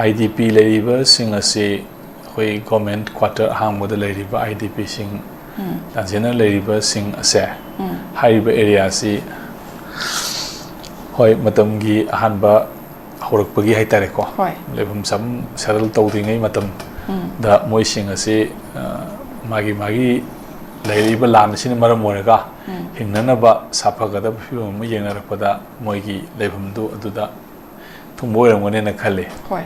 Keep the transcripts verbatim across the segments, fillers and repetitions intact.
I D ꯄꯤ ꯂꯩꯔꯤꯕꯁꯤꯡ ꯑꯁꯤ ꯑꯩꯈꯣꯏ ꯒꯣꯔꯃꯦꯟ ꯀ꯭ꯋꯥꯇꯔ ꯑꯍꯥꯡꯕꯗ ꯂꯩꯔꯤꯕ ꯑꯥꯏ ꯗꯤ ꯄꯤꯁꯤꯡ, ꯎꯝ ꯇꯥꯟꯖꯦꯜꯅ ꯂꯩꯔꯤꯕꯁꯤꯡ ꯑꯁꯦ, ꯎꯝ ꯍꯥꯏꯔꯤꯕ ꯑꯦꯔꯤꯌꯥꯁꯤ ꯍꯣꯏ, ꯃꯇꯝꯒꯤ ꯑꯍꯥꯟꯕ ꯍꯧꯔꯛꯄꯒꯤ ꯍꯥꯏꯇꯥꯔꯦꯀꯣ, ꯍꯣꯏ ꯂꯩꯐꯝ ꯁꯦꯇꯜ ꯇꯧꯗ꯭ꯔꯤꯉꯩ ꯃꯇꯝ ꯎꯝ ꯗ ꯃꯣꯏꯁꯤꯡ ꯑꯁꯤ, ꯑ, ꯃꯥꯒꯤ ꯃꯥꯒꯤ ꯂꯩꯔꯛꯏꯕ ꯂꯥꯟ ꯑꯁꯤꯅ ꯃꯔꯝ ꯑꯣꯏꯔꯒ ꯎꯝ ꯍꯤꯡꯅꯅꯕ ꯁꯥꯐꯒꯗꯕ ꯐꯤꯕꯝ ꯑꯃ ꯌꯦꯡꯅꯔꯛꯄꯗ ꯃꯣꯏꯒꯤ ꯂꯩꯐꯝꯗꯨ ꯑꯗꯨꯗ ꯊꯨꯡꯕ ꯑꯣꯏꯔꯝꯒꯅꯦꯅ ꯈꯜꯂꯤ꯫ ꯍꯣꯏ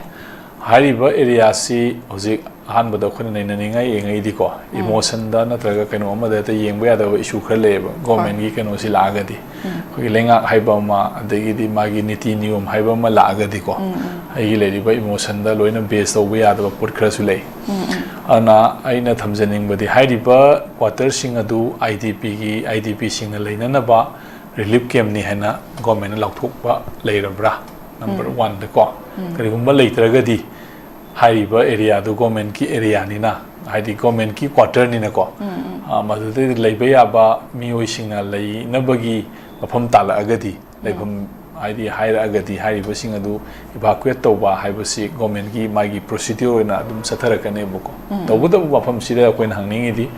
ꯍꯥꯏꯔꯤꯕ ꯑꯦꯔꯤꯌꯥꯁꯤ ꯍꯧꯖꯤꯛ ꯑꯍꯥꯟꯕꯗ ꯑꯩꯈꯣꯏꯅ ꯅꯩꯅꯅꯤꯡꯉꯥꯏ ꯌꯦꯡꯉꯛꯏꯗꯤꯀꯣ, ꯎꯝ ꯏꯃꯣꯁꯟꯗ ꯅꯠꯇ꯭ꯔꯒ ꯀꯩꯅꯣ ꯑꯃꯗ ꯍꯦꯛꯇ ꯌꯦꯡꯕ ꯌꯥꯗꯕ ꯏꯁꯨ ꯈꯔ ꯂꯩꯌꯦꯕ, ꯒꯣꯔꯃꯦꯟꯒꯤ ꯀꯩꯅꯣꯁꯤ ꯂꯥꯛꯑꯒꯗꯤ꯫ ꯎꯝ ꯑꯩꯈꯣꯏꯒꯤ ꯂꯩꯉꯥꯛ ꯍꯥꯏꯕ ꯑꯃ, ꯑꯗꯒꯤꯗꯤ ꯃꯥꯒꯤ ꯅꯤꯇꯤ ꯅꯤꯌꯣꯝ ꯍꯥꯏꯕ ꯑꯃ ꯂꯥꯛꯑꯒꯗꯤꯀꯣ, ꯎꯝ ꯎꯝ ꯑꯩꯒꯤ ꯂꯩꯔꯤꯕ ꯏꯃꯣꯁꯟꯗ ꯂꯣꯏꯅ ꯕꯦꯖ ꯇꯧꯕ ꯌꯥꯗꯕ ꯄꯣꯠ ꯈꯔꯁꯨ ꯂꯩ꯫ ꯎꯝ ꯎꯝ ꯑꯗꯨꯅ ꯑꯩꯅ ꯊꯝꯖꯅꯤꯡꯕꯗꯤ, ꯍꯥꯏꯔꯤꯕ ꯀ꯭ꯋꯥꯇꯔꯁꯤꯡ ꯑꯗꯨ ꯑꯥꯏ ꯗꯤ ꯄꯤꯒꯤ, ꯑꯥꯏ ꯗꯤ ꯄꯤꯁꯤꯡꯅ ꯂꯩꯅꯅꯕ ꯔꯤꯂꯤꯐ ꯀꯦꯝꯅꯤ ꯍꯥꯏꯅ ꯒꯣꯔꯃꯦꯟꯅ ꯂꯥꯎꯊꯣꯛꯄ ꯂꯩꯔꯕ꯭ꯔꯥ? ꯅꯝꯕꯔ ꯎꯝ ꯋꯥꯟꯗꯀꯣ꯫ ꯎꯝ ꯀꯔꯤꯒꯨꯝꯕ ꯂꯩꯇ꯭ꯔꯒꯗꯤ, ꯍꯥꯏꯔꯤꯕ ꯑꯦꯔꯤꯌꯥꯗꯨ ꯒꯣꯔꯃꯦꯟꯀꯤ ꯑꯦꯔꯤꯌꯥꯅꯤꯅ, ꯍꯥꯏꯗꯤ ꯒꯣꯔꯃꯦꯟꯀꯤ ꯀ꯭ꯋꯥꯇꯔꯅꯤꯅꯀꯣ, ꯎꯝ ꯎꯝ ꯑ, ꯃꯗꯨꯗꯩꯗ ꯂꯩꯕ ꯌꯥꯕ ꯃꯤꯑꯣꯏꯁꯤꯡꯅ ꯂꯩꯅꯕꯒꯤ ꯃꯐꯝ ꯇꯥꯜꯂꯛꯑꯒꯗꯤ, ꯂꯩꯐꯝ ꯍꯥꯏꯗꯤ ꯍꯥꯏꯔꯛꯑꯒꯗꯤ, ꯍꯥꯏꯔꯤꯕꯁꯤꯡ ꯑꯗꯨ ꯏꯚꯥꯀ꯭ꯌꯨꯌꯦꯠ ꯇꯧꯕ ꯍꯥꯏꯕꯁꯤ ꯒꯣꯔꯃꯦꯟꯒꯤ ꯃꯥꯒꯤ ꯄ꯭ꯔꯣꯁꯤꯗ꯭ꯌꯨꯔ ꯑꯣꯏꯅ ꯑꯗꯨꯝ ꯆꯠꯊꯔꯛꯀꯅꯦꯕꯀꯣ꯫ ꯎꯝ ꯇꯧꯕꯇꯕꯨ ꯃꯐꯝꯁꯤꯗ ꯑꯩꯈꯣꯏꯅ ꯍꯪꯅꯤꯡꯉꯤꯗꯤ,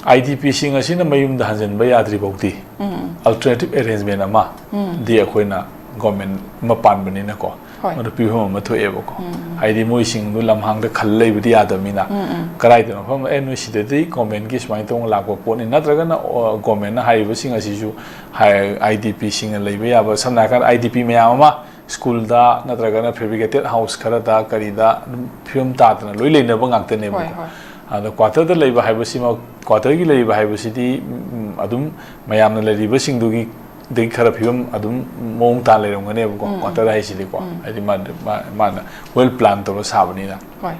ꯑꯥꯏ ꯗꯤ ꯄꯤꯁꯤꯡ ꯑꯁꯤꯅ ꯃꯌꯨꯝꯗ ꯍꯟꯖꯤꯟꯕ ꯌꯥꯗ꯭ꯔꯤ ꯐꯥꯎꯗꯤ ꯎꯝ ꯑꯜꯇꯔꯅꯦꯇꯤꯚ ꯑꯦꯔꯦꯟꯖꯃꯦꯟ ꯑꯃ ꯎꯝ ꯗꯤ ꯑꯩꯈꯣꯏꯅ ꯒꯣꯔꯃꯦꯟ ꯑꯃ ꯄꯥꯟꯕꯅꯤꯅꯀꯣ, ꯍꯣꯏ ꯃꯗꯨ ꯄꯤꯐꯝ ꯑꯃ ꯊꯣꯛꯑꯦꯕꯀꯣ꯫ ꯎꯝ ꯎꯝ ꯍꯥꯏꯗꯤ ꯃꯣꯏꯁꯤꯡꯗꯨ ꯂꯝꯍꯥꯡꯗ ꯈꯜ ꯂꯩꯕꯗꯤ ꯌꯥꯗꯕꯅꯤꯅ, ꯎꯝ ꯎꯝ ꯀꯗꯥꯏꯗꯅꯣ ꯃꯐꯝ, "ꯑꯦ, ꯅꯣꯏ ꯁꯤꯗꯗꯤ ꯒꯣꯔꯃꯦꯟꯒꯤ ꯁꯨꯃꯥꯏꯅ ꯇꯧꯅ ꯂꯥꯛꯄ ꯄꯣꯠꯅꯤ", ꯅꯠꯇ꯭ꯔꯒꯅ, ꯑꯣ, ꯒꯣꯔꯃꯦꯟꯅ ꯍꯥꯏꯔꯤꯕꯁꯤꯡ ꯑꯁꯤꯁꯨ ꯍꯥꯏ, ꯑꯥꯏ ꯗꯤ ꯄꯤꯁꯤꯡꯅ ꯂꯩꯕ ꯌꯥꯕ, ꯁꯝꯅ ꯍꯥꯏꯔꯀꯥꯟꯗ ꯑꯥꯏ ꯗꯤ ꯄꯤ ꯃꯌꯥꯝ ꯑꯃ ꯁ꯭ꯀꯨꯜꯗ ꯅꯠꯇ꯭ꯔꯒꯅ ꯐꯦꯕ꯭ꯔꯤꯀꯦꯇꯦꯠ ꯍꯥꯎꯁ ꯈꯔꯗ ꯀꯔꯤꯗ ꯑꯗꯨꯝ ꯐꯤꯕꯝ ꯇꯥꯗꯅ ꯂꯣꯏ ꯂꯩꯅꯕ ꯉꯥꯛꯇꯅꯦꯕꯀꯣ꯫ ꯍꯣꯏ ꯍꯣꯏ ꯑꯗꯣ ꯀ꯭ꯋꯥꯇꯔꯗ ꯂꯩꯕ ꯍꯥꯏꯕꯁꯤꯃ, ꯀ꯭ꯋꯥꯇꯔꯒꯤ ꯂꯩꯔꯤꯕ ꯍꯥꯏꯕꯁꯤꯗꯤ, ꯎꯝ, ꯑꯗꯨꯝ ꯃꯌꯥꯝꯅ ꯂꯩꯔꯤꯕꯁꯤꯡꯗꯨꯒꯤ ꯗꯒꯤ ꯈꯔ ꯐꯤꯕꯝ ꯑꯗꯨꯝ ꯃꯑꯣꯡ ꯇꯥꯅ ꯂꯩꯔꯝꯒꯅꯦꯕꯀꯣ꯫ ꯎꯝ, ꯎꯝ꯫ ꯀ꯭ꯋꯥꯇꯔ ꯍꯥꯏꯁꯤꯗꯤꯀꯣ, ꯎꯝ꯫ ꯍꯥꯏꯗꯤ ꯃꯥ-, ꯃꯥ-, ꯃꯥꯅ ꯋꯦꯜ ꯄ꯭ꯂꯥꯟ ꯇꯧꯔ ꯁꯥꯕꯅꯤꯅ꯫ ꯍꯣꯏ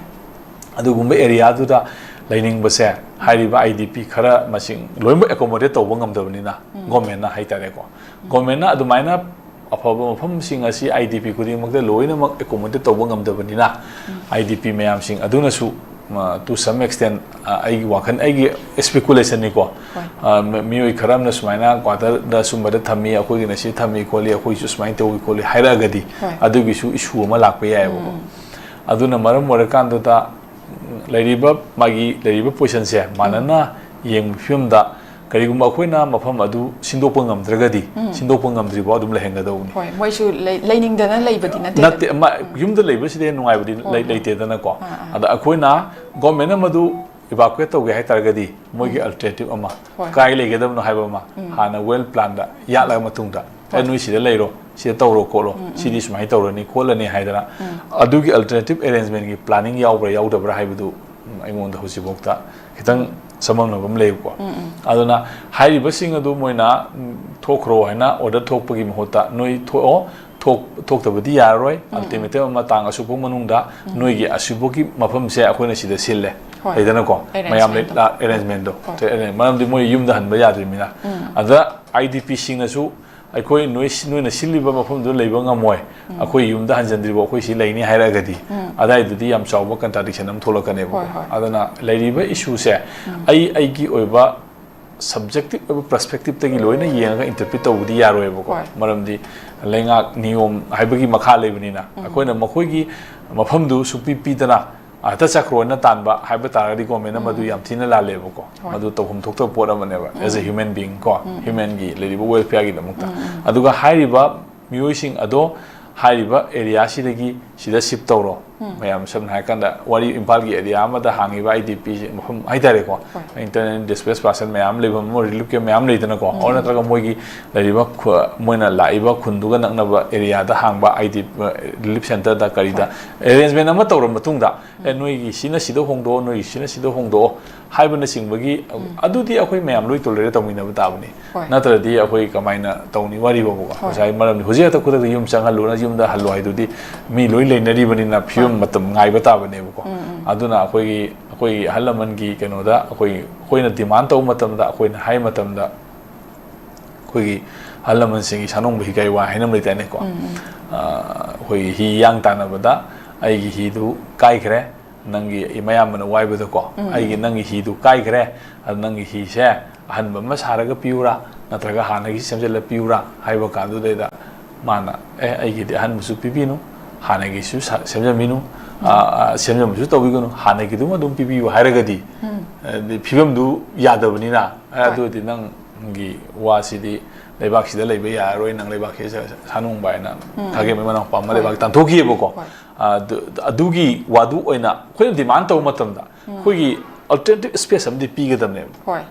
ꯑꯗꯨꯒꯨꯝꯕ ꯑꯦꯔꯤꯌꯥꯗꯨꯗ ꯂꯩꯅꯤꯡꯕꯁꯦ, ꯍꯥꯏꯔꯤꯕ ꯑꯥꯏ ꯗꯤ ꯄꯤ ꯈꯔ ꯃꯁꯤꯡ ꯂꯣꯏꯅꯃꯛ ꯑꯦꯀꯣꯃꯣꯗꯦꯠ ꯇꯧꯕ ꯉꯝꯗꯕꯅꯤꯅ, ꯎꯝ꯫ ꯒꯣꯔꯃꯦꯟꯅ ꯍꯥꯏꯇꯥꯔꯦꯀꯣ, ꯒꯣꯔꯃꯦꯟꯅ ꯑꯗꯨꯃꯥꯏꯅ ꯑꯐꯕ ꯃꯐꯝꯁꯤꯡ ꯑꯁꯤ ꯑꯥꯏ ꯗꯤ ꯄꯤ ꯈꯨꯗꯤꯡꯃꯛꯇ ꯂꯣꯏꯅꯃꯛ ꯑꯦꯀꯣꯃꯣꯗꯦꯠ ꯇꯧꯕ ꯉꯝꯗꯕꯅꯤꯅ, ꯎꯝ꯫ ꯑꯥꯏ ꯗꯤ ꯄꯤ ꯃꯌꯥꯝꯁꯤꯡ ꯑꯗꯨꯅꯁꯨ To some extent, ꯑꯩꯒꯤ ꯋꯥꯈꯜ, ꯑꯩꯒꯤ speculation ꯅꯤꯀꯣ꯫ ꯃꯤꯑꯣꯏ ꯈꯔ ꯑꯃꯅ ꯁꯨꯃꯥꯏꯅ quarter ꯗ ꯁꯨꯝꯕꯗ ꯊꯝꯃꯤ, ꯑꯩꯈꯣꯏꯒꯤꯅ ꯁꯤ ꯊꯝꯃꯤ ꯈꯣꯠꯂꯤ, ꯑꯩꯈꯣꯏꯁꯨ ꯁꯨꯃꯥꯏꯅ ꯇꯧꯏ ꯈꯣꯠꯂꯤ ꯍꯥꯏꯔꯛꯑꯒꯗꯤ, ꯑꯗꯨꯒꯤꯁꯨ issue ꯑꯃ ꯂꯥꯛꯄ ꯌꯥꯏꯑꯕꯀꯣ꯫ ꯑꯗꯨꯅ ꯃꯔꯝ ꯑꯣꯏꯔꯀꯥꯟꯗꯨꯗ ꯂꯩꯔꯤꯕ, ꯃꯥꯒꯤ ꯂꯩꯔꯤꯕ position ꯁꯦ ꯃꯥꯟꯅꯅ ꯌꯦꯡꯕ ꯐꯤꯕꯝꯗ, ꯀꯔꯤꯒꯨꯝꯕ ꯑꯩꯈꯣꯏꯅ ꯃꯐꯝ ꯑꯗꯨ ꯁꯤꯟꯗꯣꯛꯄ ꯉꯝꯗ꯭ꯔꯒꯗꯤ, ꯁꯤꯟꯗꯣꯛꯄ ꯉꯝꯗ꯭ꯔꯤꯕꯥꯎ ꯑꯗꯨꯝ ꯂꯩꯍꯟꯒꯗꯧꯕꯅꯤ꯫ ꯍꯣꯏ, ꯃꯣꯏꯁꯨ ꯂꯩ-, ꯂꯩꯅꯤꯡꯗꯅ ꯂꯩꯕꯗꯤ ꯅꯠꯇꯦꯗꯅ꯫ ꯅꯠꯇꯦ, ꯃꯥ-, ꯌꯨꯝꯗ ꯂꯩꯕꯁꯤꯗꯤ ꯍꯦꯟꯅ ꯅꯨꯡꯉꯥꯏꯕꯗꯤ ꯂꯩ-, ꯂꯩꯇꯦꯗꯅꯀꯣ꯫ ꯑꯗ ꯑꯩꯈꯣꯏꯅ government ꯑꯃꯗꯨ evacuate ꯇꯧꯒꯦ ꯍꯥꯏ ꯇꯥꯔꯒꯗꯤ, ꯃꯣꯏꯒꯤ alternative ꯑꯃ, ꯀꯥꯏ ꯂꯩꯒꯗꯕꯅꯣ ꯍꯥꯏꯕ ꯑꯃ ꯍꯥꯟꯅ well plan ꯗ ꯌꯥꯠꯂꯕ ꯃꯇꯨꯡꯗ, "ꯑꯦ, ꯅꯣꯏ ꯁꯤꯗ ꯂꯩꯔꯣ, ꯁꯤꯗ ꯇꯧꯔꯣ ꯈꯣꯠꯂꯣ, ꯁꯤꯗꯤ ꯁꯨꯃꯥꯏꯅ ꯇꯧꯔꯅꯤ ꯈꯣꯠꯂꯅꯤ" ꯍꯥꯏꯗꯅ, ꯑꯗꯨꯒꯤ alternative arrangement ꯀꯤ planning ꯌꯥꯎꯕ꯭ꯔꯥ ꯌꯥꯎꯗꯕ꯭ꯔꯥ ꯍꯥꯏꯕꯗꯨ, ꯎꯝ, ꯑꯩꯉꯣꯟꯗ ꯍꯧꯖꯤꯛꯐꯥꯎꯗ ꯈꯤꯇꯪ ꯆꯃꯝꯅꯕ ꯑꯃ ꯂꯩꯕꯀꯣ꯫ ꯑꯗꯨꯅ ꯍꯥꯏꯔꯤꯕꯁꯤꯡ ꯑꯗꯨ ꯃꯣꯏꯅ, ꯎꯝ, "ꯊꯣꯛꯈ꯭ꯔꯣ" ꯍꯥꯏꯅ order ꯊꯣꯛꯄꯒꯤ ꯃꯍꯨꯠꯇ, "ꯅꯣꯏ ꯊꯣꯛꯑꯣ, ꯊꯣꯛ-, ꯊꯣꯛꯇꯕꯗꯤ ꯌꯥꯔꯔꯣꯏ, ultimatum ꯑꯃ ꯇꯥꯡ ꯑꯁꯨꯛ ꯐꯥꯎ ꯃꯅꯨꯡꯗ ꯅꯣꯏꯒꯤ ꯑꯁꯤꯐꯥꯎꯒꯤ ꯃꯐꯝꯁꯦ ꯑꯩꯈꯣꯏꯅ ꯁꯤꯗ ꯁꯤꯜꯂꯦ", ꯂꯩꯗꯅꯀꯣ, ꯃꯌꯥꯝ arrangement ꯇꯣ꯫ Arrangement ꯇꯣ꯫ ꯃꯔꯝꯗꯤ ꯃꯣꯏ ꯌꯨꯝꯗ ꯍꯟꯕ ꯌꯥꯗ꯭ꯔꯤꯕꯅꯤꯅ꯫ ꯑꯗ I D P ꯁꯤꯡꯅꯁꯨ, "ꯑꯩꯈꯣꯏ ꯅꯣꯏ ꯁꯤ-, ꯅꯣꯏꯅ ꯁꯤꯜꯂꯤꯕ ꯃꯐꯝꯗꯨꯗ ꯂꯩꯕ ꯉꯝꯃꯣꯏ, ꯑꯩꯈꯣꯏ ꯌꯨꯝꯗ ꯍꯟꯖꯤꯟꯗ꯭ꯔꯤꯕ ꯑꯩꯈꯣꯏ ꯁꯤ ꯂꯩꯅꯤ" ꯍꯥꯏꯔꯛꯑꯒꯗꯤ, ꯑꯗꯥꯏꯗꯨꯗꯤ ꯌꯥꯝ ꯆꯥꯎꯕ contradiction ꯑꯃ ꯊꯣꯛꯂꯛꯀꯅꯦꯕꯀꯣ꯫ ꯑꯗꯨꯅ ꯂꯩꯔꯤꯕ issue ꯁꯦ ꯑꯩ ꯑꯩꯒꯤ ꯑꯣꯏꯕ subjective ꯑꯣꯏꯕ perspective ꯇꯒꯤ ꯂꯣꯏꯅ ꯌꯦꯡꯉꯒ interpret ꯇꯧꯕꯗꯤ ꯌꯥꯔꯣꯏꯕꯀꯣ꯫ ꯃꯔꯝꯗꯤ ꯂꯩꯉꯥꯛ ꯅꯤꯌꯣꯝ ꯍꯥꯏꯕꯒꯤ ꯃꯈꯥ ꯂꯩꯕꯅꯤꯅ, ꯑꯩꯈꯣꯏꯅ ꯃꯈꯣꯏꯒꯤ ꯃꯐꯝꯗꯨ ꯁꯨꯛꯄꯤ ꯄꯤꯗꯅ, "ꯑ, ꯍꯦꯛꯇ ꯆꯠꯈ꯭ꯔꯣꯅ" ꯇꯥꯟꯕ ꯍꯥꯏꯕ ꯇꯥꯔꯒꯗꯤ, government ꯅ ꯃꯗꯨ ꯌꯥꯝ ꯊꯤꯅ ꯂꯥꯜꯂꯦꯕꯀꯣ꯫ ꯃꯗꯨ ꯇꯧꯐꯝ ꯊꯣꯛꯇꯕ ꯄꯣꯠ ꯑꯃꯅꯦꯕ, as a human being ꯀꯣ, human ꯒꯤ ꯂꯩꯔꯤꯕ welfare ꯒꯤꯗꯃꯛꯇ꯫ ꯑꯗꯨꯒ ꯍꯥꯏꯔꯤꯕ ꯃꯤꯑꯣꯏꯁꯤꯡ ꯑꯗꯣ, ꯍꯥꯏꯔꯤꯕ area ꯁꯤꯗꯒꯤ ꯁꯤꯗ shift ꯇꯧꯔꯣ꯫ ꯃꯌꯥꯝ ꯁꯝꯅ ꯍꯥꯏꯔꯀꯥꯟꯗ, ꯋꯥꯔꯤ, ꯏꯝꯐꯥꯜꯒꯤ area ꯑꯃꯗ ꯍꯥꯡꯉꯤꯕ I D P ꯁꯦ, ꯃꯐꯝ ꯍꯥꯏꯇꯥꯔꯦꯀꯣ, internally displaced person ꯃꯌꯥꯝ ꯂꯩꯐꯝ ꯑꯃ, relief camp ꯃꯌꯥꯝ ꯂꯩꯗꯅꯀꯣ, ꯑꯣꯔ ꯅꯠꯇ꯭ꯔꯒ ꯃꯣꯏꯒꯤ ꯂꯩꯔꯤꯕ ꯈꯨ-, ꯃꯣꯏꯅ ꯂꯥꯛꯏꯕ ꯈꯨꯟꯗꯨꯒ ꯅꯛꯅꯕ area ꯗ ꯍꯥꯡꯕ I D P, relief center ꯗ ꯀꯔꯤꯗ arrangement ꯑꯃ ꯇꯧꯔꯕ ꯃꯇꯨꯡꯗ, "ꯑꯦ, ꯅꯣꯏꯒꯤ ꯁꯤꯅ ꯁꯤꯗ ꯍꯣꯡꯗꯣꯛꯑꯣ, ꯅꯣꯏꯒꯤ ꯁꯤꯅ ꯁꯤꯗ ꯍꯣꯡꯗꯣꯛꯑꯣ" ꯍꯥꯏꯕꯅꯆꯤꯡꯕꯒꯤ, ꯑꯗꯨꯗꯤ ꯑꯩꯈꯣꯏ ꯃꯌꯥꯝ ꯂꯣꯏ tolerate ꯇꯧꯃꯤꯟꯅꯕ ꯇꯥꯕꯅꯤ꯫ ꯅꯠꯇ꯭ꯔꯗꯤ ꯑꯩꯈꯣꯏ ꯀꯃꯥꯏꯅ ꯇꯧꯅꯤ? ꯋꯥꯔꯤꯕꯣꯕꯀꯣ꯫ ꯉꯁꯥꯏ ꯃꯔꯝꯗꯤ ꯍꯧꯖꯤꯛ ꯍꯦꯛꯇ ꯈꯨꯗꯛꯇ ꯌꯨꯝ ꯆꯪꯍꯜꯂꯨꯅ ꯌꯨꯝꯗ ꯍꯜꯂꯣ ꯍꯥꯏꯗꯨꯗꯤ ꯃꯤ ꯂꯣꯏ ꯂꯩꯅꯔꯤꯕꯅꯤꯅ ꯐꯤꯕꯝ ꯃꯇꯝ ꯉꯥꯏꯕ ꯇꯥꯕꯅꯦꯕꯀꯣ꯫ ꯑꯗꯨꯅ ꯑꯩꯈꯣꯏꯒꯤ, ꯑꯩꯈꯣꯏꯒꯤ ꯑꯍꯜ ꯂꯃꯟꯒꯤ ꯀꯩꯅꯣꯗ ꯑꯩꯈꯣꯏ, ꯑꯩꯈꯣꯏꯅ demand ꯇꯧꯕ ꯃꯇꯝꯗ, ꯑꯩꯈꯣꯏꯅ ꯍꯥꯏ ꯃꯇꯝꯗ, ꯑꯩꯈꯣꯏꯒꯤ ꯑꯍꯜ ꯂꯃꯟꯁꯤꯡꯒꯤ ꯁꯥꯅꯣꯡꯕ ꯍꯤꯒꯥꯏ ꯋꯥ ꯍꯥꯏꯅꯕ ꯂꯩꯇꯥꯏꯅꯦꯀꯣ꯫ ꯑ, ꯑꯩꯈꯣꯏꯒꯤ ꯍꯤ ꯌꯥꯡ ꯇꯥꯟꯅꯕꯗ ꯑꯩꯒꯤ ꯍꯤꯗꯨ ꯀꯥꯏꯈ꯭ꯔꯦ, ꯅꯪꯒꯤ ꯃꯌꯥꯝꯕꯅ ꯋꯥꯏꯕꯗꯀꯣ, "ꯑꯩꯒꯤ, ꯅꯪꯒꯤ ꯍꯤꯗꯨ ꯀꯥꯏꯈ꯭ꯔꯦ, ꯑꯗꯨ ꯅꯪꯒꯤ ꯍꯤꯁꯦ ꯑꯍꯟꯕ ꯑꯃ ꯁꯥꯔꯒ ꯄꯤꯌꯨꯔꯥ, ꯅꯠꯇ꯭ꯔꯒ ꯍꯥꯟꯅꯒꯤ ꯁꯦꯝꯖꯤꯜꯂ ꯄꯤꯌꯨꯔꯥ?" ꯍꯥꯏꯕ ꯀꯥꯟꯗꯨꯗꯩꯗ ꯃꯥꯅ, "ꯑꯦ, ꯑꯩꯒꯤꯗꯤ ꯑꯍꯟꯕꯁꯨ ꯄꯤꯕꯤꯅꯨ, ꯍꯥꯟꯅꯒꯤꯁꯨ ꯁꯥ-, ꯁꯦꯝꯖꯟꯕꯤꯅꯨ, ꯑ, ꯑ, ꯁꯦꯝꯖꯟꯕꯁꯨ ꯇꯧꯕꯤꯒꯅꯨ, ꯍꯥꯟꯅꯒꯤꯗꯨꯃ ꯑꯗꯨꯝ ꯄꯤꯕꯤꯌꯨ" ꯍꯥꯏꯔꯒꯗꯤ, ꯑꯗꯤ ꯐꯤꯕꯝꯗꯨ ꯌꯥꯗꯕꯅꯤꯅ, ꯑꯦ, ꯍꯣꯏ꯫ ꯑꯗꯨ ꯑꯣꯏꯔꯗꯤ ꯅꯪꯒꯤ ꯋꯥꯁꯤꯗꯤ ꯂꯩꯕꯥꯛꯁꯤꯗ ꯂꯩꯕ ꯌꯥꯔꯔꯣꯏ, ꯅꯪ ꯂꯩꯕꯥꯛꯁꯤꯗ ꯁꯥꯅꯨꯡꯕ ꯍꯥꯏꯅ ꯈꯥꯒꯦꯝꯕꯩ ꯃꯅꯥꯎꯄꯥ ꯑꯃ ꯍꯣꯏ꯫ ꯂꯩꯕꯥꯛ ꯇꯥꯟꯊꯣꯛꯈꯤꯑꯕꯀꯣ꯫ ꯍꯣꯏ꯫ ꯑꯗꯨ, ꯑꯗꯨꯒꯤ ꯋꯥꯗꯨ ꯑꯣꯏꯅ ꯑꯩꯈꯣꯏꯅ demand ꯇꯧꯕ ꯃꯇꯝꯗ ꯑꯩꯈꯣꯏꯒꯤ alternative space ꯑꯃꯗꯤ ꯄꯤꯒꯗꯕꯅꯦꯕ꯫ ꯍꯣꯏ꯫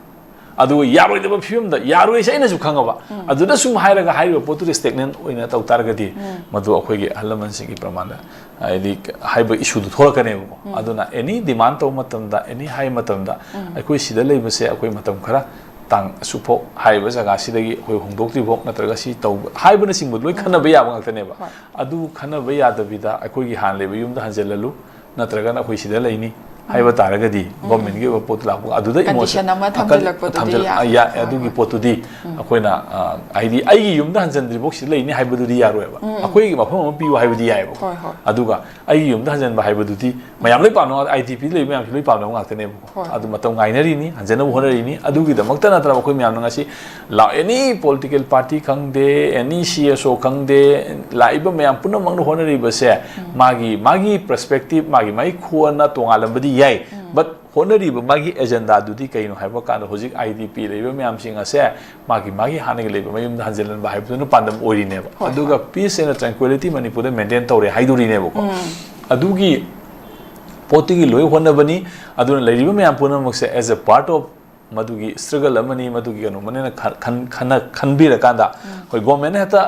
ꯑꯗꯨꯒ ꯌꯥꯔꯣꯏꯗꯕ ꯐꯤꯕꯝꯗ, ꯌꯥꯔꯣꯏꯁꯦ ꯑꯩꯅꯁꯨ ꯈꯪꯉꯕ, ꯑꯗꯨꯗ ꯁꯨꯝ ꯍꯥꯏꯔꯒ ꯍꯥꯏꯔꯤꯕ ꯄꯣꯠꯇꯨꯗꯤ stagnant ꯑꯣꯏꯅ ꯇꯧ ꯇꯥꯔꯒꯗꯤ, ꯃꯗꯨ ꯑꯩꯈꯣꯏꯒꯤ ꯑꯍꯜ ꯂꯃꯟꯁꯤꯡꯒꯤ ꯄ꯭ꯔꯃꯥꯟꯗ, ꯍꯥꯏꯗꯤ, ꯍꯥꯏꯕ issue ꯗꯨ ꯊꯣꯛꯂꯛꯀꯅꯦꯕꯀꯣ꯫ ꯑꯗꯨꯅ any demand ꯇꯧꯕ ꯃꯇꯝꯗ, any ꯍꯥꯏꯕ ꯃꯇꯝꯗ, ꯑꯩꯈꯣꯏ ꯁꯤꯗ ꯂꯩꯕꯁꯦ ꯑꯩꯈꯣꯏ ꯃꯇꯝ ꯈꯔ ꯇꯥꯡ ꯑꯁꯨꯛꯐꯥꯎ ꯍꯥꯏꯔꯤꯕ ꯖꯒꯥꯁꯤꯗꯒꯤ ꯑꯩꯈꯣꯏ ꯍꯣꯡꯗꯣꯛꯇ꯭ꯔꯤꯐꯥꯎ, ꯅꯠꯇ꯭ꯔꯒ ꯁꯤ ꯇꯧꯕ ꯍꯥꯏꯕꯅꯆꯤꯡꯕ ꯂꯣꯏ ꯈꯟꯅꯕ ꯌꯥꯕ ꯉꯥꯛꯇꯅꯦꯕ꯫ ꯍꯣꯏ꯫ ꯑꯗꯨ ꯈꯟꯅꯕ ꯌꯥꯗꯕꯤꯗ ꯑꯩꯈꯣꯏꯒꯤ ꯍꯥꯟꯅ ꯂꯩꯕ ꯌꯨꯝꯗ ꯍꯟꯖꯤꯜꯍꯜꯂꯨ, ꯅꯠꯇ꯭ꯔꯒꯅ ꯑꯩꯈꯣꯏ ꯁꯤꯗ ꯂꯩꯅꯤ ꯍꯥꯏꯕ ꯇꯥꯔꯒꯗꯤ, government ꯀꯤ ꯑꯣꯏꯕ ꯄꯣꯠꯇꯨ ꯂꯥꯛꯄ, ꯑꯗꯨꯗ emotion condition ꯑꯃ ꯑꯀꯟ-, ꯊꯝꯖꯤꯜꯂꯛꯄꯗꯨꯗꯤ ꯊꯝꯖꯤꯜ-, ꯌꯥ-, ꯌꯥ-, ꯍꯣꯏ, ꯑꯗꯨꯒꯤ ꯍꯣꯏ꯫ ꯄꯣꯠꯇꯨꯗꯤ ꯑꯩꯈꯣꯏꯅ, ꯑ, ꯍꯥꯏꯗꯤ, ꯑꯩꯒꯤ ꯌꯨꯝꯗ ꯍꯟꯖꯤꯟꯗ꯭ꯔꯤꯐꯥꯎ ꯁꯤꯗ ꯂꯩꯅꯤ ꯍꯥꯏꯕꯗꯨꯗꯤ ꯌꯥꯔꯣꯏꯕ꯫ ꯑꯩꯈꯣꯏꯒꯤ ꯃꯐꯝ ꯑꯃ ꯄꯤꯌꯨ ꯍꯥꯏꯕꯗꯤ ꯌꯥꯏꯑꯕꯀꯣ꯫ ꯍꯣꯏ, ꯍꯣꯏ꯫ ꯑꯗꯨꯒ ꯑꯩꯒꯤ ꯌꯨꯝꯗ ꯍꯟꯖꯤꯟꯕ ꯍꯥꯏꯕꯗꯨꯗꯤ ꯃꯌꯥꯝ ꯂꯣꯏ ꯄꯥꯝꯅꯕ, IDP ꯂꯩꯕ ꯃꯌꯥꯝꯁꯨ ꯂꯣꯏ ꯄꯥꯝꯅꯕ ꯉꯥꯛꯇꯅꯦꯕꯀꯣ꯫ ꯍꯣꯏ꯫ ꯑꯗꯨ ꯃꯇꯝ ꯉꯥꯏꯅꯔꯤꯅꯤ, ꯍꯟꯖꯅꯕ ꯍꯣꯠꯅꯔꯤꯅꯤ꯫ ꯑꯗꯨꯒꯤꯗꯃꯛꯇ ꯅꯠꯇ꯭ꯔꯕ ꯑꯩꯈꯣꯏ ꯃꯌꯥꯝꯅ ꯉꯁꯤ ꯂꯥꯛ-, any political party ꯈꯪꯗꯦ, any CSO ꯈꯪꯗꯦ, ꯂꯥꯛꯏꯕ ꯃꯌꯥꯝ ꯄꯨꯝꯅꯃꯛꯅ ꯍꯣꯠꯅꯔꯤꯕꯁꯦ, ꯃꯥꯒꯤ, ꯃꯥꯒꯤ perspective, ꯃꯥꯒꯤ, ꯃꯥꯒꯤ ꯈꯨꯋꯥꯅ ꯇꯣꯉꯥꯜꯂꯝꯕꯗꯤ ꯌꯥꯏ, but ꯍꯣꯠꯅꯔꯤꯕ ꯃꯥꯒꯤ agenda ꯗꯨꯗꯤ ꯀꯩꯅꯣ ꯍꯥꯏꯕ ꯀꯥꯟꯗ, ꯍꯧꯖꯤꯛ IDP ꯂꯩꯕ ꯃꯌꯥꯝꯁꯤꯡ ꯑꯁꯦ ꯃꯥꯒꯤ, ꯃꯥꯒꯤ ꯍꯥꯟꯅꯒꯤ ꯂꯩꯕ ꯃꯌꯨꯝꯗ ꯍꯟꯖꯤꯜꯍꯟꯕ ꯍꯥꯏꯕꯗꯨꯅ ꯄꯥꯟꯗꯝ ꯑꯣꯏꯔꯤꯅꯦꯕ꯫ ꯍꯣꯏ, ꯑꯗꯨꯒ ꯍꯣꯏ꯫ Peace and tranquility ꯃꯅꯤꯄꯨꯔꯗ maintain ꯇꯧꯔꯦ ꯍꯥꯏꯗꯣꯔꯤꯅꯦꯕꯀꯣ꯫ ꯑꯗꯨꯒꯤ ꯄꯣꯠꯇꯨꯒꯤ ꯂꯣꯏ ꯍꯣꯠꯅꯕꯅꯤ꯫ ꯑꯗꯨꯅ ꯂꯩꯔꯤꯕ ꯃꯌꯥꯝ ꯄꯨꯝꯅꯃꯛꯁꯦ as a part of ꯃꯗꯨꯒꯤ struggle ꯑꯃꯅꯤ, ꯃꯗꯨꯒꯤ ꯀꯩꯅꯣ ꯑꯃꯅꯤꯅ ꯈꯟ-, ꯈꯟ-, ꯈꯟꯅ-, ꯈꯟꯕꯤꯔꯀꯥꯟꯗ, ꯑꯩꯈꯣꯏ government ꯅ ꯍꯦꯛꯇ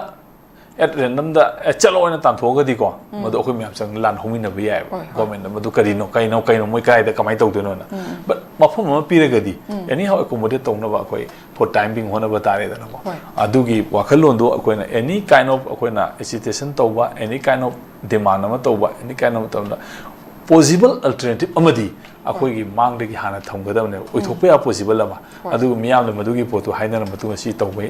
at random ꯗ, "ꯑꯦ, ꯆꯠꯂꯣ" ꯍꯥꯏꯅ ꯇꯥꯟꯊꯣꯛꯑꯒꯗꯤꯀꯣ, ꯃꯗꯨ ꯑꯩꯈꯣꯏ ꯃꯌꯥꯝ ꯆꯪ ꯂꯥꯟ ꯍꯧꯃꯤꯟꯅꯕ ꯌꯥꯏꯑꯕ꯫ ꯍꯣꯏ, ꯍꯣꯏ꯫ Government ꯅ ꯃꯗꯨ ꯀꯔꯤꯅꯣ, ꯀꯩꯅꯣ, ꯀꯩꯅꯣ, ꯃꯣꯏ ꯀꯗꯥꯏꯗ ꯀꯃꯥꯏꯅ ꯇꯧꯗꯣꯏꯅꯣꯅ꯫ But ꯃꯐꯝ ꯑꯃ ꯄꯤꯔꯒꯗꯤ, anyhow accommodate ꯇꯧꯅꯕ ꯑꯩꯈꯣꯏ for time being ꯍꯣꯠꯅꯕ ꯇꯥꯔꯦꯗꯅꯀꯣ꯫ ꯍꯣꯏ꯫ ꯑꯗꯨꯒꯤ ꯋꯥꯈꯜꯂꯣꯟꯗꯣ ꯑꯩꯈꯣꯏꯅ any kind of, ꯑꯩꯈꯣꯏꯅ agitation ꯇꯧꯕ, any kind of demand ꯑꯃ ꯇꯧꯕ, any kind of ꯃꯇꯝꯗ possible alternative ꯑꯃꯗꯤ ꯑꯩꯈꯣꯏꯒꯤ ꯃꯥꯡꯗꯒꯤ ꯍꯥꯟꯅ ꯊꯝꯒꯗꯕꯅꯦꯕ, ꯑꯣꯏꯊꯣꯛꯄ ꯌꯥꯕ possible ꯑꯃ꯫ ꯍꯣꯏ꯫ ꯑꯗꯨꯒ ꯃꯤꯌꯥꯝꯅ ꯃꯗꯨꯒꯤ ꯄꯣꯠꯇꯨ ꯍꯥꯏꯅꯔ ꯃꯇꯨꯡꯗ ꯁꯤ ꯇꯧꯕ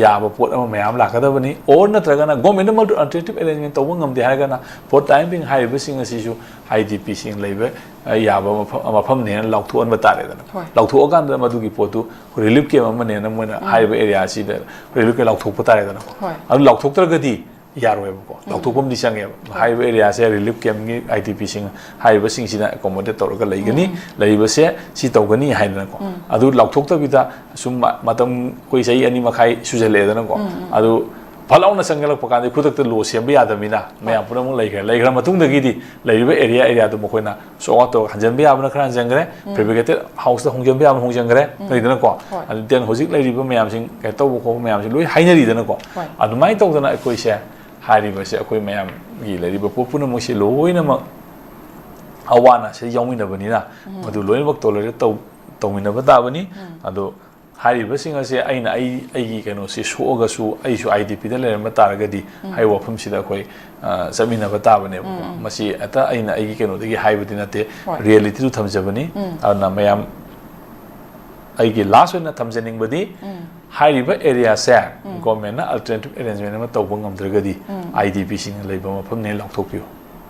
ꯌꯥꯕ ꯄꯣꯠ ꯑꯃ ꯃꯌꯥꯝ ꯂꯥꯛꯀꯗꯕꯅꯤ꯫ Or ꯅꯠꯇ꯭ꯔꯒꯅ government ꯅ ꯃꯗꯨ alternative arrangement ꯇꯧꯕ ꯉꯝꯗꯦ ꯍꯥꯏꯔꯒꯅ, ꯄꯣꯠ ꯇꯥꯏꯝ ꯕꯤꯡ ꯍꯥꯏꯔꯤꯕꯁꯤꯡ ꯑꯁꯤꯁꯨ I D P ꯁꯤꯡ ꯂꯩꯕ, ꯑ, ꯌꯥꯕ ꯃꯐꯝ, ꯃꯐꯝꯅꯦꯅ ꯂꯥꯎꯊꯣꯛꯍꯟꯕ ꯇꯥꯔꯦꯗꯅ꯫ ꯍꯣꯏ꯫ ꯂꯥꯎꯊꯣꯛꯑꯀꯥꯟꯗ ꯃꯗꯨꯒꯤ ꯄꯣꯠꯇꯨ relief camp ꯑꯃꯅꯦꯅ ꯃꯣꯏꯅ ꯎꯝ꯫ ꯍꯥꯏꯔꯤꯕ area ꯁꯤꯗ relief camp ꯂꯥꯎꯊꯣꯛꯄ ꯇꯥꯔꯦꯗꯅꯀꯣ꯫ ꯍꯣꯏ꯫ ꯑꯗꯨ ꯂꯥꯎꯊꯣꯛꯇ꯭ꯔꯒꯗꯤ ꯌꯥꯔꯣꯏꯕꯀꯣ꯫ ꯎꯝ꯫ ꯂꯥꯎꯊꯣꯛꯐꯝꯗꯤ ꯆꯪꯉꯦꯕ꯫ ꯍꯣꯏ꯫ ꯍꯥꯏꯔꯤꯕ area ꯁꯦ relief camp ꯒꯤ I D P ꯁꯤꯡ ꯍꯥꯏꯔꯤꯕꯁꯤꯡꯁꯤꯅ accommodate ꯇꯧꯔꯒ ꯂꯩꯒꯅꯤ, ꯎꯝ꯫ ꯂꯩꯔꯤꯕꯁꯦ ꯁꯤ ꯇꯧꯒꯅꯤ ꯍꯥꯏꯗꯅꯀꯣ꯫ ꯎꯝ꯫ ꯑꯗꯨ ꯂꯥꯎꯊꯣꯛꯇꯕꯤꯗ ꯁꯨꯝ ꯃ-, ꯃꯇꯝ ꯑꯩꯈꯣꯏ ꯆꯍꯤ ꯑꯅꯤ ꯃꯈꯥꯏ ꯁꯨꯖꯜꯂꯛꯑꯦꯗꯅꯀꯣ꯫ ꯎꯝ, ꯎꯝ꯫ ꯑꯗꯨ ꯐꯠ ꯂꯥꯎꯅ ꯆꯪꯒꯠꯂꯛꯄ ꯀꯥꯟꯗ ꯈꯨꯗꯛꯇ law ꯁꯦꯝꯕ ꯌꯥꯗꯕꯅꯤꯅ ꯃꯌꯥꯝ ꯍꯣꯏ꯫ ꯄꯨꯝꯅꯃꯛ ꯂꯩꯈ꯭ꯔꯦ꯫ ꯂꯩꯈ꯭ꯔ ꯃꯇꯨꯡꯗꯒꯤꯗꯤ ꯂꯩꯔꯤꯕ area, area ꯗꯨ ꯃꯈꯣꯏꯅ sort out ꯇꯧꯔꯒ ꯍꯟꯖꯤꯟꯕ ꯌꯥꯕꯅ ꯈꯔ ꯍꯟꯖꯤꯟꯈ꯭ꯔꯦ, ꯎꯝ꯫ Fabricated house ꯇ ꯍꯣꯡꯖꯤꯟꯕ ꯌꯥꯕꯅ ꯍꯣꯡꯖꯤꯟꯈ꯭ꯔꯦ, ꯎꯝ꯫ ꯂꯩꯗꯅꯀꯣ꯫ ꯍꯣꯏ꯫ ꯑꯗꯨ then ꯍꯧꯖꯤꯛ ꯂꯩꯔꯤꯕ ꯃꯌꯥꯝꯁꯤꯡ ꯀꯩꯅꯣ ꯇꯧꯕ ꯈꯣꯠꯄ ꯃꯌꯥꯝꯁꯤ ꯂꯣꯏ ꯍꯥꯏꯅꯔꯤꯗꯅꯀꯣ꯫ ꯍꯣꯏ꯫ ꯑꯗꯨꯃꯥꯏꯅ ꯇꯧꯗꯅ ꯑꯩꯈꯣꯏꯁꯦ, ꯍꯥꯏꯔꯤꯕꯁꯦ ꯑꯩꯈꯣꯏ ꯃꯌꯥꯝꯒꯤ ꯂꯩꯔꯤꯕ ꯄꯣꯠ ꯄꯨꯝꯅꯃꯛꯁꯦ ꯂꯣꯏꯅꯃꯛ ꯑꯋꯥ ꯑꯅꯥꯁꯦ ꯌꯥꯎꯃꯤꯟꯅꯕꯅꯤꯅ ꯎꯝ꯫ ꯃꯗꯨ ꯂꯣꯏꯅꯃꯛ tolerate ꯇꯧ-, ꯇꯧꯃꯤꯟꯅꯕ ꯇꯥꯕꯅꯤ꯫ ꯎꯝ꯫ ꯑꯗꯣ ꯍꯥꯏꯔꯤꯕꯁꯤꯡ ꯑꯁꯦ ꯑꯩꯅ ꯑꯩ, ꯑꯩꯒꯤ ꯀꯩꯅꯣꯁꯤ ꯁꯣꯛꯑꯒꯁꯨ ꯑꯩꯁꯨ I D P ꯗ ꯂꯩꯔꯝꯕ ꯇꯥꯔꯒꯗꯤ ꯎꯝ꯫ ꯍꯥꯏꯔꯤꯕ ꯋꯥꯐꯝꯁꯤꯗ ꯑꯩꯈꯣꯏ, ꯑ, ꯆꯠꯃꯤꯟꯅꯕ ꯇꯥꯕꯅꯦꯕꯀꯣ꯫ ꯎꯝ, ꯎꯝ꯫ ꯃꯁꯤ ꯍꯦꯛꯇ ꯑꯩꯅ ꯑꯩꯒꯤ ꯀꯩꯅꯣꯗꯒꯤ ꯍꯥꯏꯕꯗꯤ ꯅꯠꯇꯦ, ꯍꯣꯏ꯫ Reality ꯗꯨ ꯊꯝꯖꯕꯅꯤ꯫ ꯎꯝ꯫ ꯑꯗꯨꯅ ꯃꯌꯥꯝ ꯑꯩꯒꯤ last ꯑꯣꯏꯅ ꯊꯝꯖꯅꯤꯡꯕꯗꯤ ꯎꯝ꯫ ꯍꯥꯏꯔꯤꯕ area ꯁꯦ ꯎꯝ꯫ Government ꯅ alternative arrangement ꯑꯃ ꯇꯧꯕ ꯉꯝꯗ꯭ꯔꯒꯗꯤ ꯎꯝ꯫ I D P ꯁꯤꯡꯅ ꯂꯩꯕ ꯃꯐꯝꯅꯦ ꯂꯥꯎꯊꯣꯛꯄꯤꯌꯨ꯫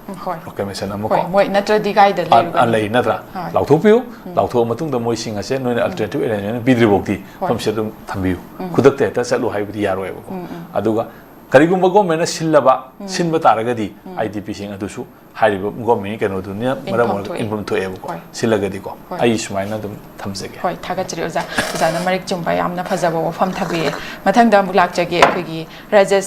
ꯎꯝ, ꯍꯣꯏ꯫ Proclamation ꯑꯃ ꯍꯣꯏ, ꯀꯣ꯫ ꯃꯣꯏ ꯅꯠꯇ꯭ꯔꯗꯤ ꯀꯥꯏꯗ ꯑ, ꯑ, ꯂꯩꯔꯨꯒꯅꯤ? ꯂꯩ ꯅꯠꯇ꯭ꯔꯥ? ꯍꯣꯏ꯫ ꯂꯥꯎꯊꯣꯛꯄꯤꯌꯨ꯫ ꯎꯝ꯫ ꯂꯥꯎꯊꯣꯛꯑ ꯃꯇꯨꯡꯗ ꯃꯣꯏꯁꯤꯡ ꯑꯁꯦ ꯅꯣꯏꯅ ꯎꯝ꯫ Alternative arrangement ꯄꯤꯗ꯭ꯔꯤꯐꯥꯎꯗꯤ ꯍꯣꯏ꯫ ꯃꯐꯝꯁꯤꯗ ꯑꯗꯨꯝ ꯊꯝꯕꯤꯌꯨ꯫ ꯎꯝ꯫ ꯈꯨꯗꯛꯇ ꯍꯦꯛꯇ ꯆꯠꯂꯨ ꯍꯥꯏꯕꯗꯤ ꯌꯥꯔꯣꯏꯕꯀꯣ꯫ ꯎꯝ, ꯎꯝ꯫ ꯑꯗꯨꯒ ꯀꯔꯤꯒꯨꯝꯕ Government ꯅ ꯁꯤꯜꯂꯕ, ꯎꯝ꯫ ꯁꯤꯟꯕ ꯇꯥꯔꯒꯗꯤ ꯎꯝ꯫ I D P ꯁꯤꯡ ꯑꯗꯨꯁꯨ ꯍꯥꯏꯔꯤꯕ Government ꯀꯤ ꯀꯩꯅꯣꯗꯨꯅ ꯃꯔꯝ ꯏꯟꯐꯝ ꯑꯣꯏꯔꯒ ꯊꯣꯛꯑꯦ꯫ ꯏꯟꯐꯝ ꯊꯣꯛꯑꯦꯕꯀꯣ꯫ ꯍꯣꯏ꯫ ꯁꯤꯜꯂꯒꯗꯤꯀꯣ꯫ ꯍꯣꯏ꯫ ꯑꯩ ꯁꯨꯃꯥꯏꯅ ꯑꯗꯨꯝ ꯊꯝꯖꯒꯦ꯫ ꯍꯣꯏ, ꯊꯥꯒꯠꯆꯔꯤ ꯑꯣꯖꯥ꯫ ꯑꯣꯖꯥꯅ ꯃꯔꯤꯛ ꯆꯨꯝꯕ ꯌꯥꯝꯅ ꯐꯖꯕ ꯋꯥꯐꯝ ꯊꯝꯕꯤꯔꯦ꯫ ꯃꯊꯪꯗ ꯑꯃꯨꯛ ꯂꯥꯛꯆꯒꯦ ꯑꯩꯈꯣꯏꯒꯤ ꯔꯥꯖꯦꯁ